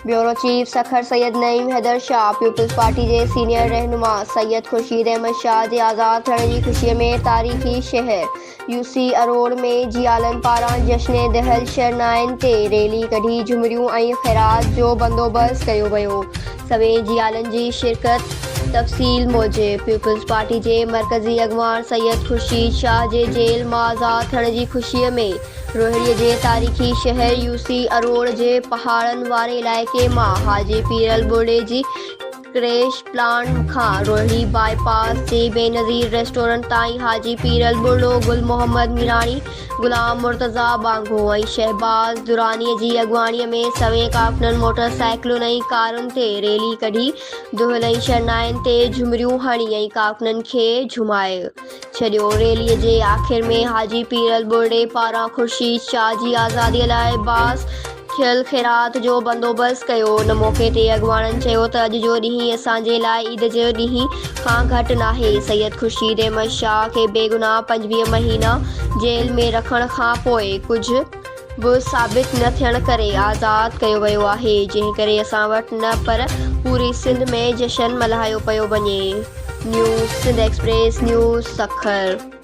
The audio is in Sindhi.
Bureau chief Sukkur Syed Naeem Haider Shah peoples party جي سينيئر رهنما سيد خورشيد احمد شاهه جي آزاد ٿيڻ جي خوشي ۾ تاريخي شهر يو سي اروڙ ۾ جيالن پاران جشن دهل شرنائين تي ريلي ڪڍي جهمريون ۽ خيرات جو بندوبست ڪيو ويو سوين جيالن جي شرڪت تفصيل موجب پيپلز پارٽي جي مرڪزي اڳواڻ سيد خورشيد شاهه جي جيل مان آزاد ٿيڻ جي خوشي ۾ روهڙي جي تاريخي شهر يو سي اروڙ جي پهاڙن واري علائقي مان حاجي پيرل ٻرڙي جي ڪريش پلانٽ کان روهڙي باء پاس جي بينظير ريسٽورنٽ تائين حاجي پيرل ٻرڙو، گل محمد ميراڻي، غلام مرتضيٰ ٻانگهو ۽ شهباز دراني جي اڳواڻي ۾ سوين ڪارڪنن موٽر سائيڪلن ۽ ڪارن تي ريلي ڪڍي دهل ۽ شرنائين تي جهمريون هڻي ۽ ڪارڪنن کي جهومائي ڇڏيو. ريلي جي آخر ۾ حاجي پيرل ٻرڙي پاران خورشيد شاهه جي آزادي لاء باس ٿيل خيرات جو بندوبست ڪيو. ان موقعي تي اڳواڻن چيو ته اڄ جو ڏينهن اسان جي لاء عيد جي ڏينهن کان گهٽ ناهي. سيد خورشيد احمد شاهه کي بيگناهه 25 مهينا جيل ۾ رکڻ کان پوء ڪجهه به ثابت نه ٿيڻ ڪري آزاد ڪيو ويو آهي، جنهن ڪري اسان وٽ نه پر پوري سنڌ ۾ جشن ملهايو پيو وڃي. News Sindh express news Sukkur.